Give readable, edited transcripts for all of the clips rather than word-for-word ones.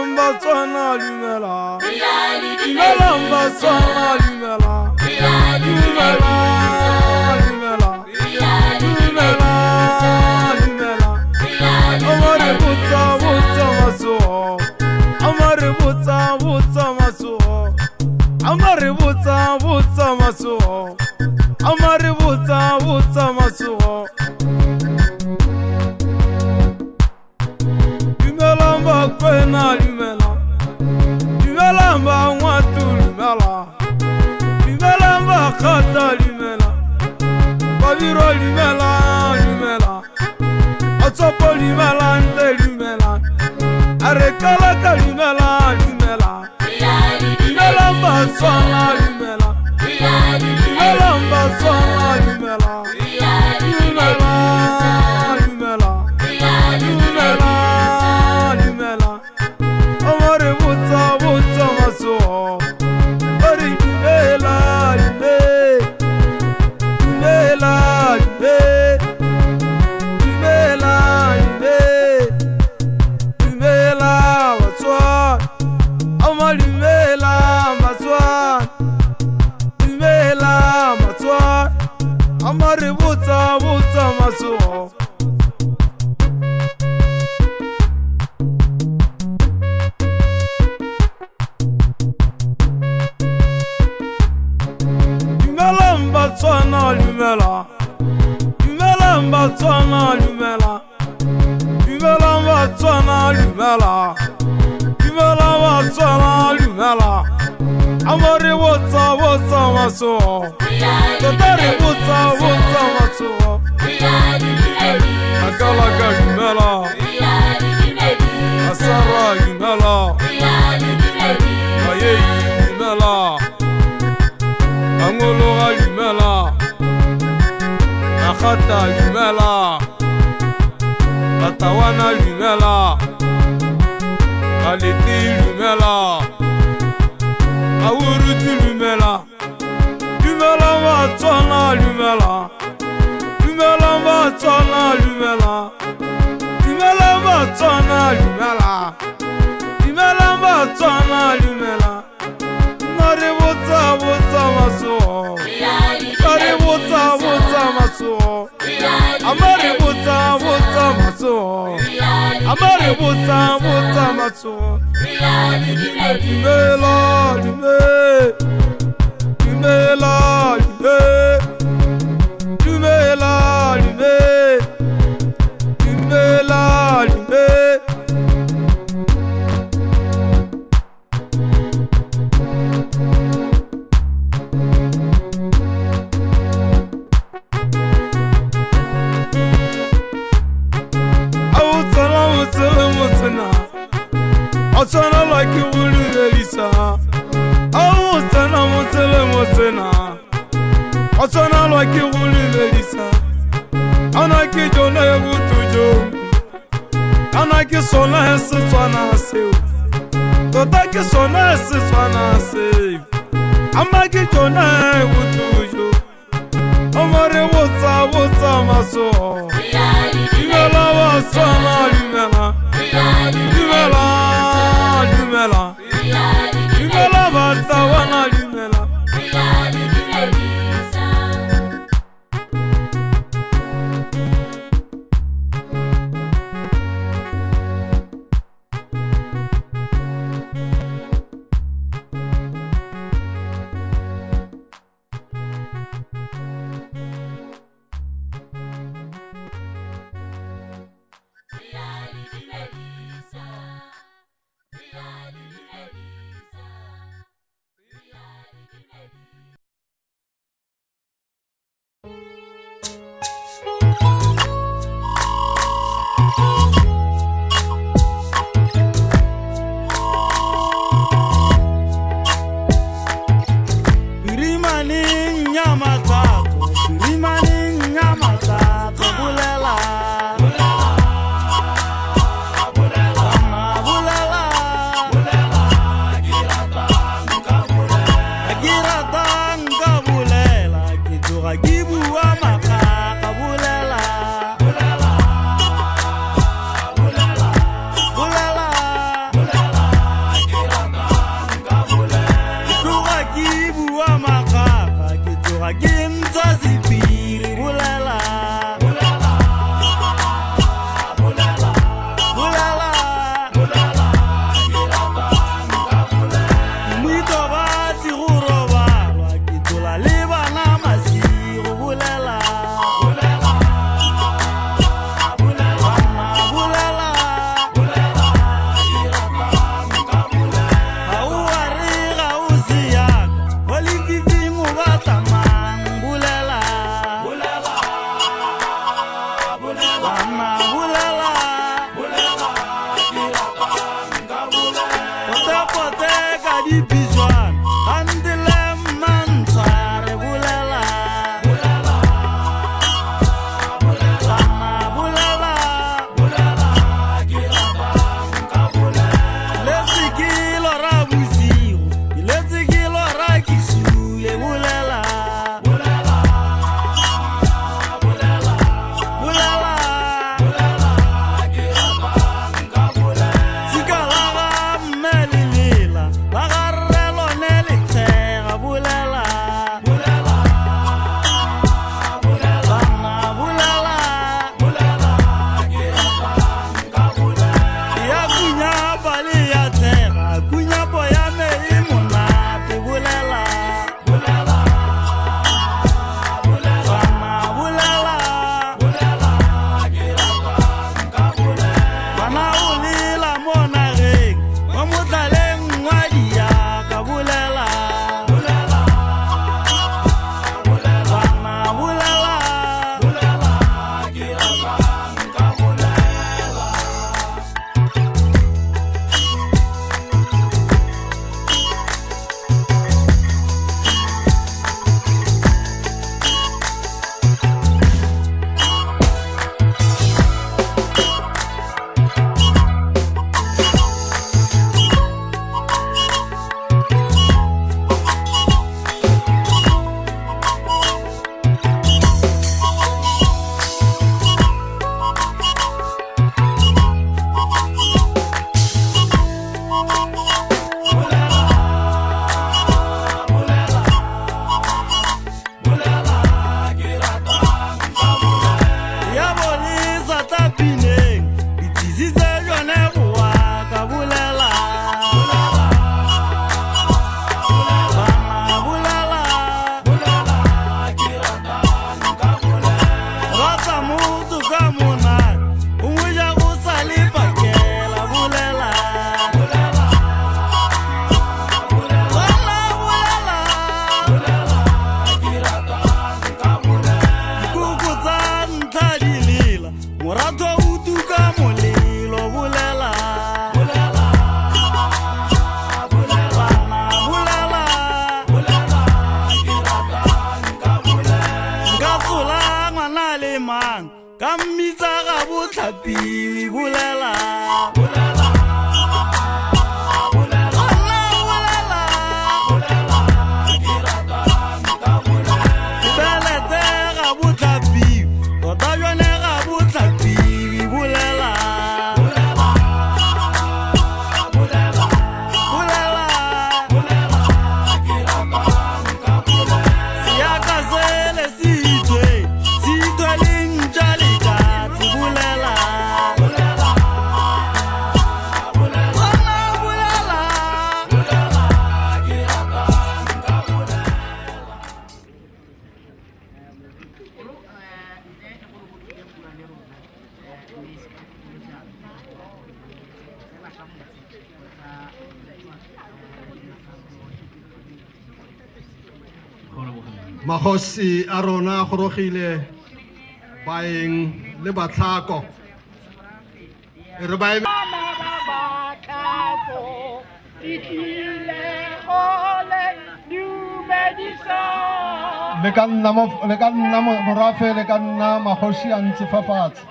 Dumelang Batswana, dumela. Dumelang Batswana, dumela. Dumela, dumela. Dumela, dumela. Amare botsa botsa matsogo. Amare botsa botsa matsogo. Amare botsa botsa matsogo. Amare botsa botsa matsogo. Dumelang Bakwena, dumela. Dumelang Bangwato, dumela. Dumelang Bakgatha, dumela. Babirwa, dumela, dumela. Batswapo, dumela, nte dumela. Arekalaka, dumela, dumela. Dumelang Batswana, dumela. Dumelang Batswana, dumela. Dumela, dumela. Dumela, dumela. Amare botsa botsa matsogo. Ba re dumela, dumela. Dumela, dumela. Dumela, dumela. Dumela Batswana. Ama dumela Batswana. Dumela Batswana. Amare botsa botsa matsogo. Dumelang Batswana, dumela. Dumelang Batswana, dumela. Dumelang Batswana, dumela. Dumelang Batswana, dumela. Amare botsa botsa matsogo. Tota re botsa botsa matsogo. Akalaka dumela. Asara dumela. Ayeyi dumela. Angologa dumela. Akgata dumela. Batawana dumela. Balete dumela. Awuruti dumela. Dumela Batswana, dumela. Dumela Batswana, dumela. Dumela Batswana, dumela. Dumela Batswana, dumela. Nna re botsa botsa matsogo. Nna re botsa botsa matsogo. Amare botsa botsa matsogo. Amare botsa botsa matsogo. Dumela, dumela. Dumela, dumela. Dumela, dumela. Dumela, dumela. A o tsena motse le motsena. A tshwanelwa ke go dumedisa. A o tsena motse le motsena. A tshwanelwa ke go dumedisa. Ana ke jone botho jo. Ana ke sona Setswana seo. Tota ke sona Setswana seo. Ama ke jone botho jo. Amare botsa botsa matsogo. Dumela Batswana, dumela. Dumela, dumela. Dumela Batawana, dumela. Dumedisa. sa monate o mo ja go sa le pakela bolela. Bolela, bolela. Dikoko tsa ntlha di lela, moratho o tuka molelo bolela. Bana bolela. Nka tsola ngwana le mang ka mmitsa ga botlhapiwi bolela. Bana bolela. Belete ga botlhapiwi tota jone ga botlhapiwi bolela. Bolela. Seaka sele se itswe, se itswe le ntja le katse bolela. Bana bolela. Magosi a rona a gorogile baeng le batlhako e re ba eme. Le ka nna le ka nna morafe, le ka nna magosi a ntse fa fatshe.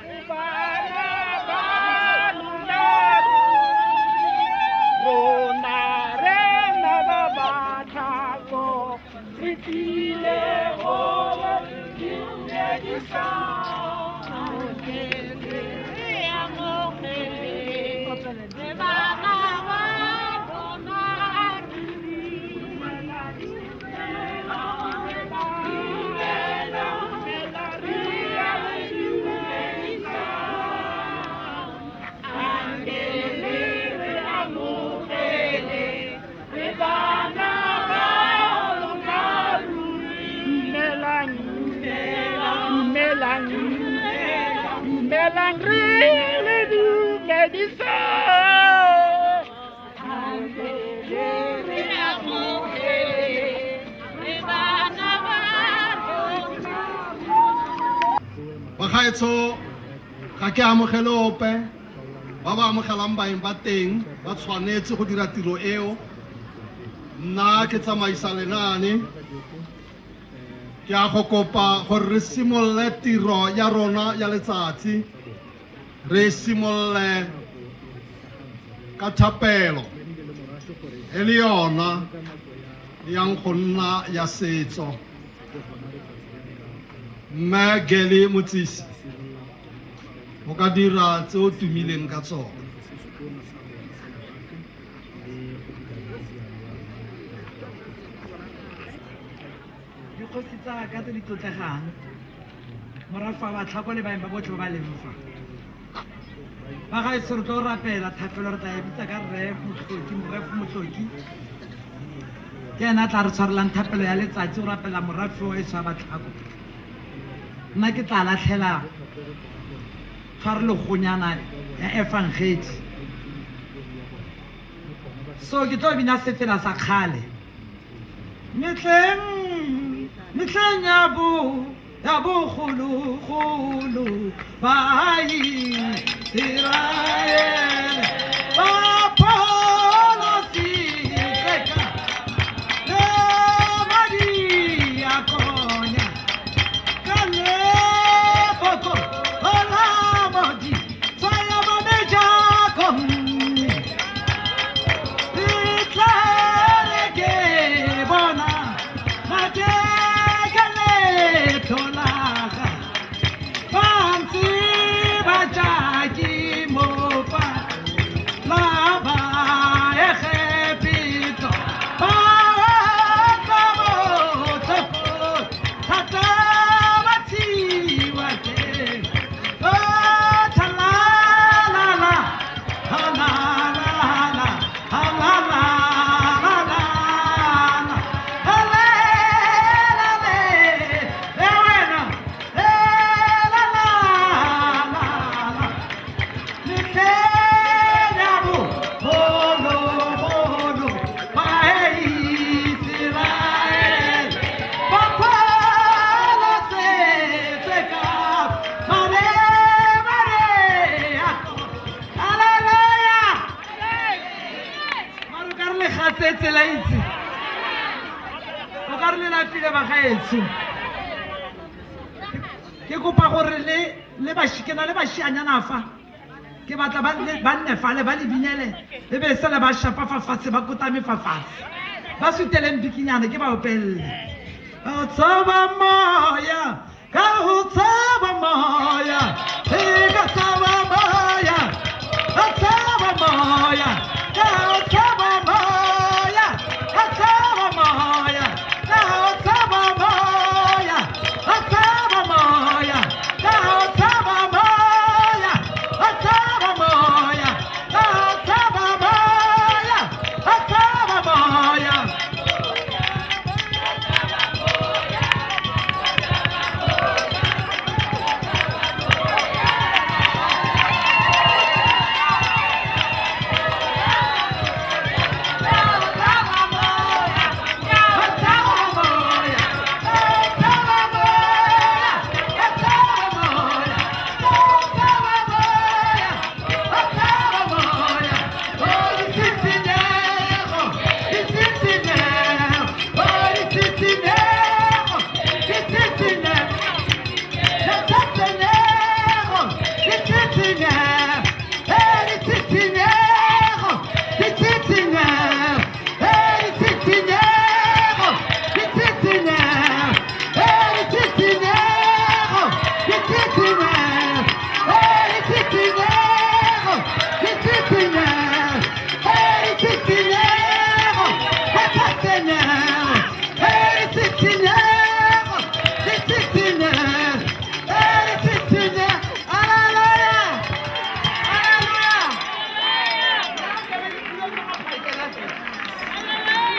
Rona re na ba batlhako re tlile go dumedisa. Re bana ba rona. Dumelang, dumelang, dumelang, re le dumedise. Re amohele, re bana ba rona. Bagaetsho, ga ke amogele ope. Ba ba amogelang baeng ba teng ba tshwanetse go dira tiro eo. Nna ke tsamaisa lenaane. Ke a go kopa gore re simolole tiro ya rona ya letsatsi, re simolole ka thapelo e le yona e yang go nna ya setso. Mme Gele Motsisi, o ka dira tse o tumileng ka tsone. Dikgosi tsa ka tse di tlotlegang, morafe wa Batlhako le baeng ba botlhe ba ba leng fa ba gaetsho, re tlo rapela thapelo. Re tla e bitsa ka rre Motlhoki, morefe Motlhoki ke ena a tla re tshwarelang thapelo ya letsatsi go rapela morafe wa etsho wa Batlhako. Nna ke tla latlhela tshwarelegonyana ya efangedi, so ke tlo bina sefela sa kgale. Metlheng ya bogologolo, Baiseraele ba pholositse ka le madi a konya, ka lefoko la modi tswaya ba mejakong. Re ke bona mateka le tlholaga ba ntse ba jaki mo. itumetse la itse o ka re le lapile bagaetsho ke kopa gore le le bashi ke na le bashianyana fa ke batla ba nne ba nne fale ba le binele e be sele ba shapa fa fatshe ba kotame fa fatshe ba suteleng bikinyana ke ba opelele o tshaba moya ka ho tshaba moya e ka tshaba moya ka tshaba moya ka ho tshaba moya ka tshaba moya ka ho tshaba moya ka tshaba moya ka ho tshaba moya ka tshaba moya ka ho tshaba moya ka tshaba moya.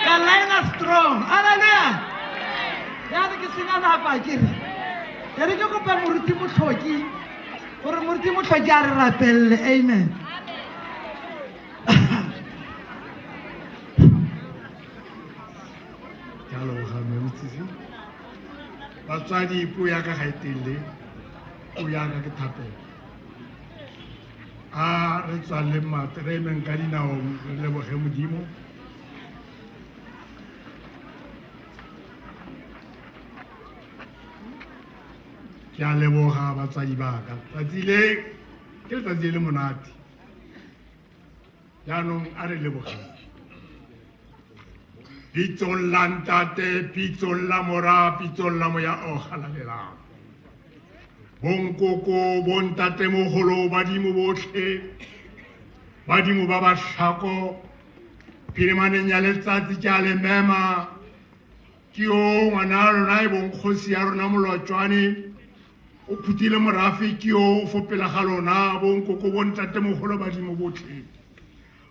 Ka line strong. Hallelujah. Ya re ke senya napa ke re. E re ke kopa moruti Motlhoki gore moruti Motlhoki a re rapelele. Amen. Ke a leboga mme Motsisi. Batswadi, puo ya ka ga e telele, puo ya ka ke thapelo. A re tswaleleng mate, re emeng ka dinao re leboge Modimo. Ke a leboga batswadi ba ka. Tsatsi le ke letsatsi le le monate. Jaanong a re lebogeng. Bitsong la Ntate, bitsong la Mora, bitsong la Moya o Halalelang. Bonkoko, bontatemogolo, badimo botlhe, badimo ba batlhako, phirimaneng ya letsatsi ke a le mema, ke yo ngwana a rona e bong kgosi ya rona Molotšwane, o phuthile morafe ke yo o fo pele ga lona, bonkoko, bontatemogolo, badimo botlhe.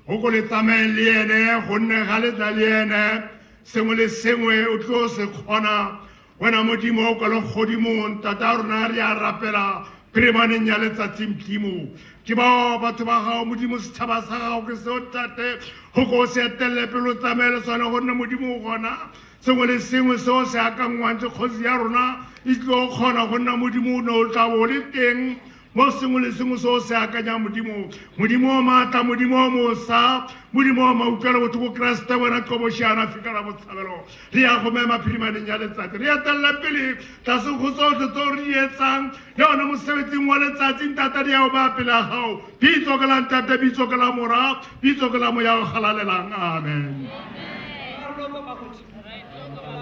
Go ko le tsamayeng le ene, gonne ga le tla le ene, sengwe le sengwe o tlo se kgona. Wena Modimo o kwa legodimong, Ntata rona, re a rapela phirimaneng ya letsatsi Modimo. Ke bao batho ba gago Modimo, setšhaba sa gago ke seo Ntate, go ko o se etelele pele o tsamaye le sone, gonne Modimo o gona. Sengwe le sengwe seo se akanngwang ke kgosi ya rona e tlo kgona, go nna Modimo o ne o tla bo o le teng mo sengwe le sengwe seo se akanyang Modimo. Modimo o maatla, Modimo o mosa, Modimo o mautlwelo botlhoko, Keresete wena qobošiana fika la botshabelo. Re ya go mema phirimaneng ya letsatsi, re etelela pele tlase go tsotlhe tse re di etsang le one mosebetsing wa letsatsi. Ntata, di ya o baya pele ga gago. Bitso ke la Ntate, bitso ke la Mora, bitso ke la Moya o Galalelang. Amen.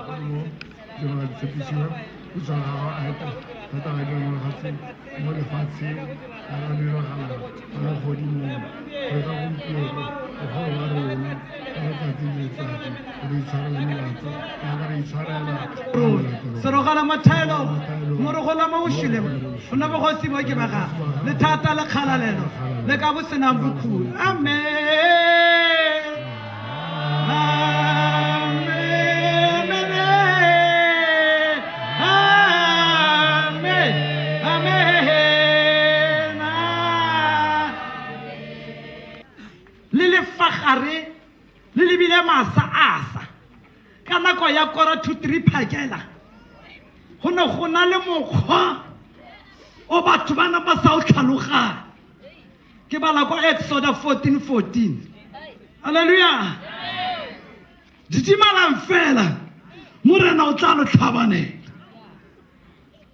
Modimo, Modimo wa ditshepisiwa, puso ya gago a eta thata ga dira mo lefatsheng, mo lefatsheng ga ra diragala mo legodimong. Re ka gompieno bogolo ba rona ka letsatsi le letsatsi re itshwarela melato jaaka re itshwarela. Serogela mothelo morogola mo bošileng go nna bogosi bo ke ba gago le thata le kgalalelo le ka bo senang bokhutlo. Amen. Amen. Amen. Amen. Le le fa gare le lebile masa asa ka nako ya kora 2 3 phakela go ne go na le mokgwa o batho ba ne ba sa o tlhaloganye. Ke bala kwa Exoda 14 14. Halleluja. Didimalang fela, Morena o tla lo tlhabanela.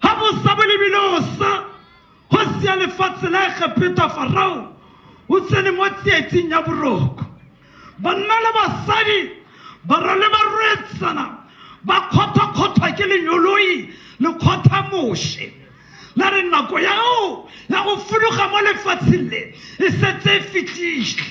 Ga bosa bo lebile go sa, kgosi ya lefatshe la Egepeta Farao o tsene mo tsietsing ya boroko. Banna le basadi, barwa le barwetsana ba kgothakgothwa ke lenyoloi le kgotha Moshe. La re nako ya gago ya go fuduga mo lefatsheng le e setse e fitlhile.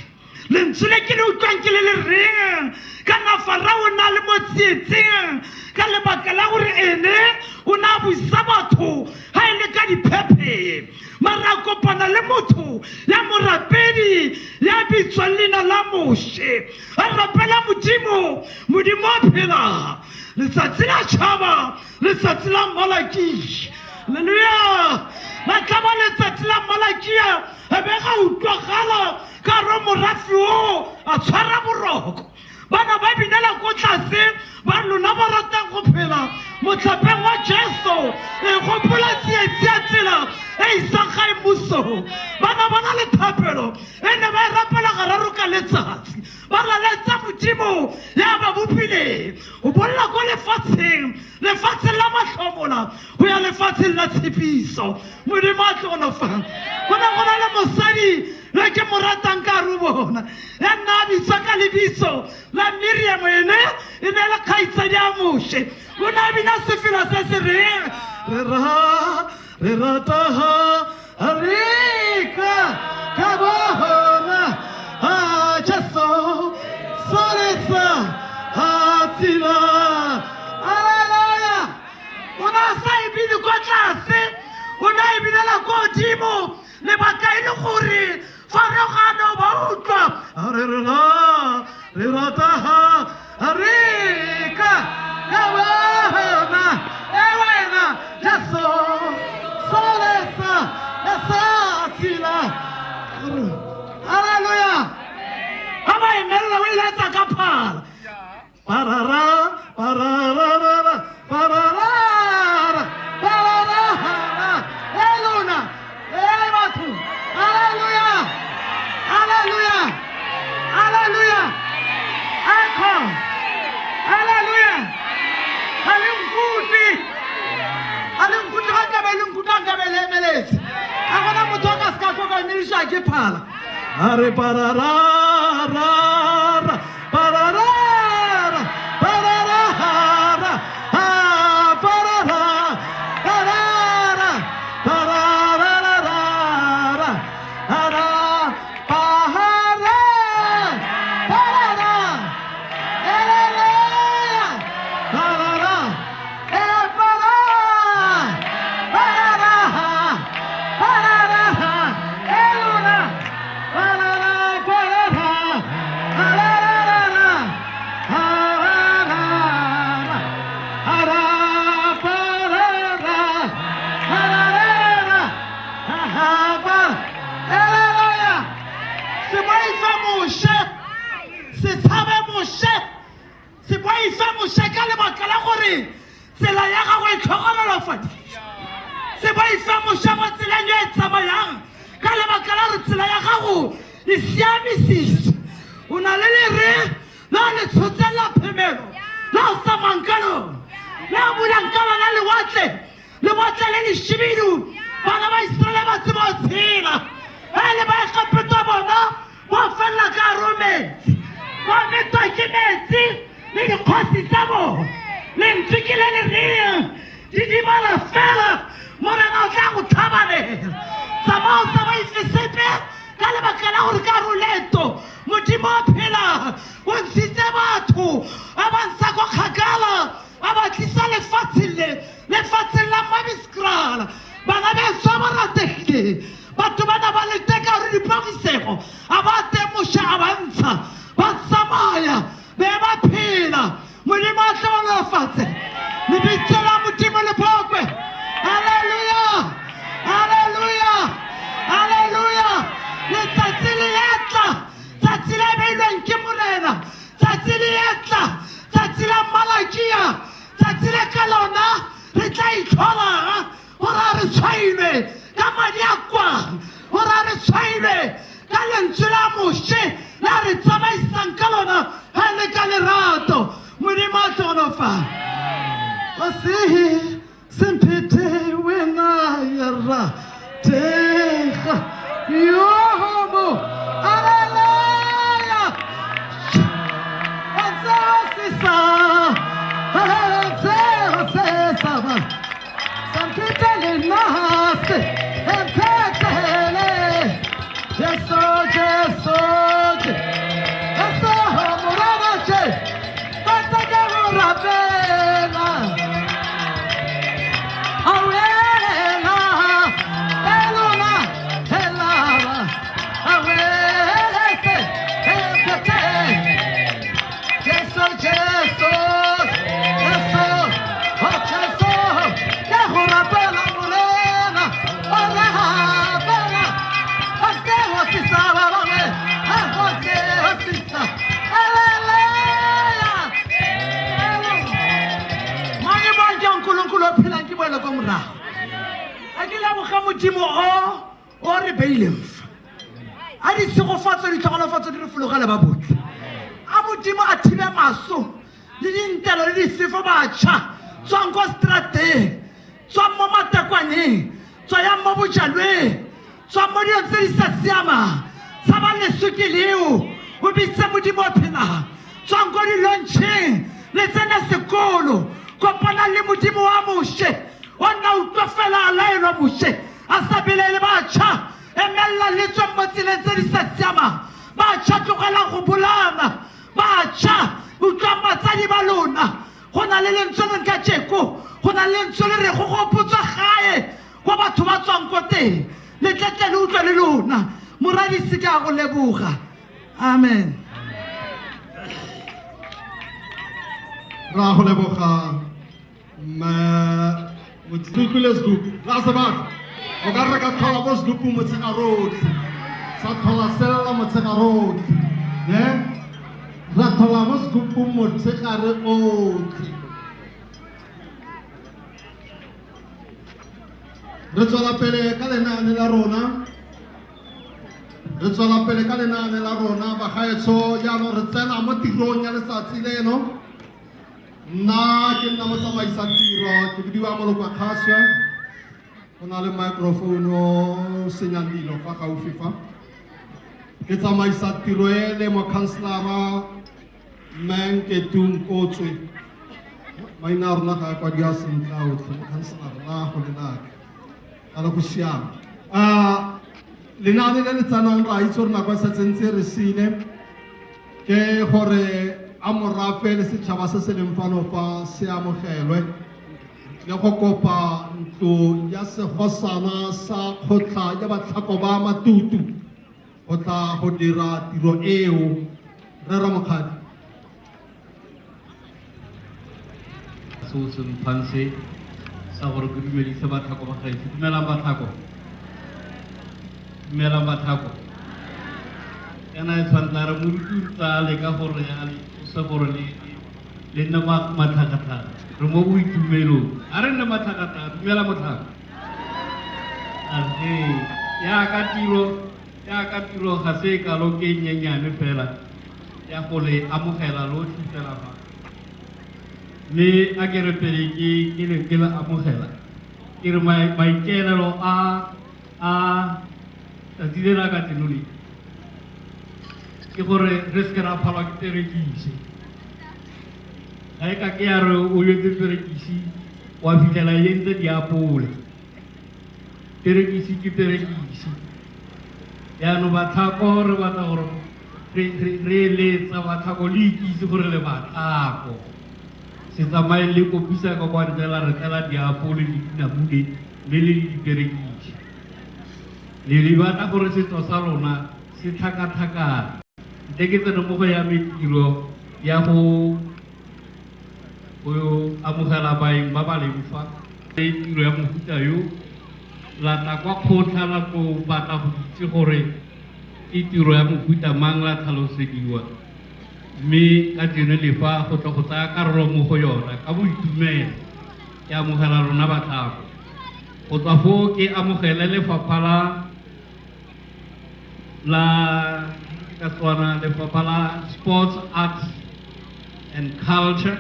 Lentswe le ke le utlwang ke le le reng kana Farao o na le mo tsietseng ka lebaka la gore ene o ne a busa batho ga e le ka diphephe mara a kopana le motho ya morapedi ya bitswang leina la Moshe a rapela Modimo Modimo a phela letsatsi la tšhaba letsatsi la Malakia Haleluya la tlaba letsatsi la Malakia a be ga utlwagala ka ro morafe o a tshwara boroko bana ba binela ko tlase ba lona ba ratang go phela motlhapeng wa Jesu e gopola tsietsi ya tsela e isang gae mmusong bana ba na le thapelo e ne ba e rapela gararo ka letsatsi ba laletsa Modimo ya ba bopileng go bolla ko lefatsheng lefatsheng la mahlomola go ya lefatsheng la tshepiso Modimo a tlonolofang go ne go na le mosadi yo ke mo ratang ka re bona ya nna a bitswa ka lebitso la Miriam ene e ne le kgaitsadi ya Moshe o ne a bina sefela se se reng re ra re rata ha re ka ka bona ha Jesu soletsa ha tsela Haleluya o ne a sa e bine kwa tlase o ne a e binela ko godimo lebaka e le gore farogano ba utlwa re re ra re rata ha re ka ka bona e wena Jesu solesa sa tsela Haleluya ha ba emelela o ile tsa ka phala parara pararara pararara pararara e lona e batho haleluya haleluya haleluya akho haleluya ga le nkutlwe ga le nkutlwe ga nkabe le nkutlwa nkabe le emeletse ga gona motho a ka se ka tlhokomedišwa ke phala a re pararara pararara pararara ha parara parara pararara ara pahara parara eleleya parara e para parara parara eluna parara parara ararara ararara ara parara ararara ahaba Haleluya se boife Moshe se tshabe Moshe se boife Moshe ka lebaka la gore tsela ya gagwe e tlhogonolofaditswe se boife Moshe mo tseleng e tsamayang ka lebaka la gore tsela ya gago e siamisitswe o na le lere la le tshotseng la phemelo la o tsamayang ka lona la bulang ka lona lewatle lewatle le leshibidu bana ba Israele ba tseba go tshela ba le ba Egepeta bona ba felela ka gare metsi ba metwa ke metsi le dikgosi tsa bona lentswe ke le le reng didimala fela Morena o tla go tlhabanela tsamao sa ba ife sepe ka lebaka la gore ka roleto Modimo a phela o ntshitse batho a ba ntsha kwa kgakala a ba tlisa lefatsheng le lefatsheng la Mabiskrala bana beso ba rategileng batho ba na ba leteka gore dipogisego a ba temoša a ba ntsha ba tsamaya be ba phela Modimo a tlhonolofatse lebitso la Modimo le bokwe haleluya haleluya haleluya letsatsi le etla tsatsi le beilweng ke Morena tsatsi le etla tsatsi la Malakia tsatsi le ka lona re tla itlholang gore a re tshwailwe ka madi a kwang gore a re tshwailwe ka lentswe la Moshe la re tsamaisang ka lona. Le ka lerato Modimo a tlhogonofa o se semphethe wena ya ratega yomo aleluya sisa sesa samphethele nase emphethele Jesu Jesu Jesu morena je bataka go rapela awela elona elaba awese emphethele Jesu, Jesu, Jesu, oh Jesu, ke go rapela Morena, o rapela, o se o se sa ba bangwe, o se o se sa, haleluya. Mang e ke Nkulunkulu o phelang ke boele kwa morago. A ke leboga Modimo o re beileng fa. A ditshegofatso ditlhogonofatso di re fologele ba botlhe. A Modimo a thibe maso le dintelo le disefo batšha tswang ko strateng, tswang mo matekwaneng, tswayang mo bojalweng, tswang mo dilong tse di sa siamang, tshabang leso ke leo, o bitse Modimo o phelang, tswang ko dilontšheng le tsene sekolo, kopanang le Modimo wa Moshe, o nna utlwa fela a laelwa Moshe a sa belaele batšha, emelela le tswang mo tseleng tse di sa siamang, batšha tlogelang go bolana, batšha utlwang batsadi ba lona, go na le lentswe le nka tšeko, go na le lentswe le re go gopotswa gae kwa batho ba tswang ko teng, le tletle le utlwe le lona, moradi se ke a go leboga. Amen. Ra go leboga mme Motsukule Scoop ra sebaka o ka re ka tlhola ko Scoop motshegare otlhe sa tlhola sella motshegare otlhe ne ra tlhola mo Scoop motshegare otlhe. Re tswela pele ka lenaane la rona, re tswela pele ka lenaane la rona bagaetsho. Jaanong re tsena mo tirong ya letsatsi leno. Nna ke nna motsamaisa tiro, ke bidiwa Molokwa Kgaswe. Go na le microphone o senyang dilo fa gaufi fa. Ke tsamaisa tiro e le mokhanselara Mmenketung Kotswe. Maina a rona ga a kwadiwa sentle a otlhe, mokhanselara la go le laka ga le go siama. Lenaane le le tsenang ra itse gore nako e setse ntse re sile ke gore a morafe le setšhaba se se leng fano fa se amogelwe le go kopa ntlo ya segosana sa kgotla ya Batlhako ba Matutu go tla go dira tiro eo. Re Ramokgadi. Seo se mphang se sa gore ke dumedise Batlhako ba gaetsho. Dumelang Batlhako. Dumelang Batlhako. Kana e tshwanetse a re moruti o tla leka gore a le tlose gore le nne matlhagatlhaga. Re mo boitumelong. A re nne matlhagatlhaga. Dumela Motlhako. Ee, ya ka tiro ga se e kalo ke nyenyane fela ya go le amogela lotlhe fela fa. Mme a ke re pele ke le ke le amogela. Ke re maikaelelo a tsatsi le la kajeno le ke gore re seke ra phalwa ke perekisi. Ga e ka ke ya re o jetse perekisi wa fitlhela e entse diapole. Perekisi ke perekisi. Jaanong Batlhako re batla gore re eletsa Batlhako le ikitse gore le Batlhako. Se tsamaye le kopisa ka kwa ntle la re tlela diapole le dinamune mme le diperekisi. Le batla gore setso sa lona se tlhakatlhakane. Ntle ke tsene mo go ya me tiro ya go amogela baeng ba ba leng fa. Tiro ya mofuta yo la tla kwa kgotla la tlo batla go itse gore ke tiro ya mofuta mang la tlhalosediwa. Mme ka jeno le fa go tla go tsaya karolo mo go yona ka boitumelo ke amogela lona Batlhako. Go tswa foo ke amogele lefapha la ka Setswana lefapha la Sports, Arts and Culture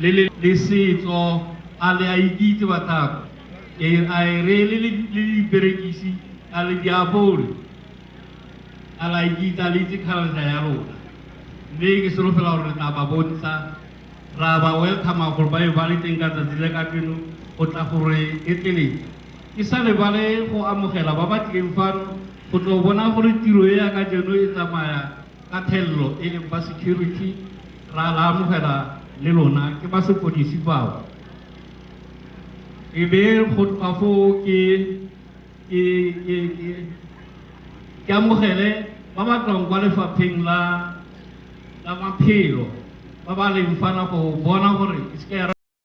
le le le setso a le a ikitse Batlhako e a e re le le le diperekisi a le diapole a la ikitse a le itse culture ya lona mme ke solofela gore re tla ba bontsha ra ba welcome gore ba be ba le teng ka tsatsi le kajeno go tla gore eteletsa ke sa lebale go amogela ba ba tlileng fano go tlo bona gore tiro e ya kajeno e tsamaya ka thelelo e leng ba security ra la amogela le lona ke ba sepodisi bao e be go tloga foo ke ke ke ke ke amogele ba ba tswang kwa lefapheng la la maphelo ba ba leng fana go bona gore e se ke ya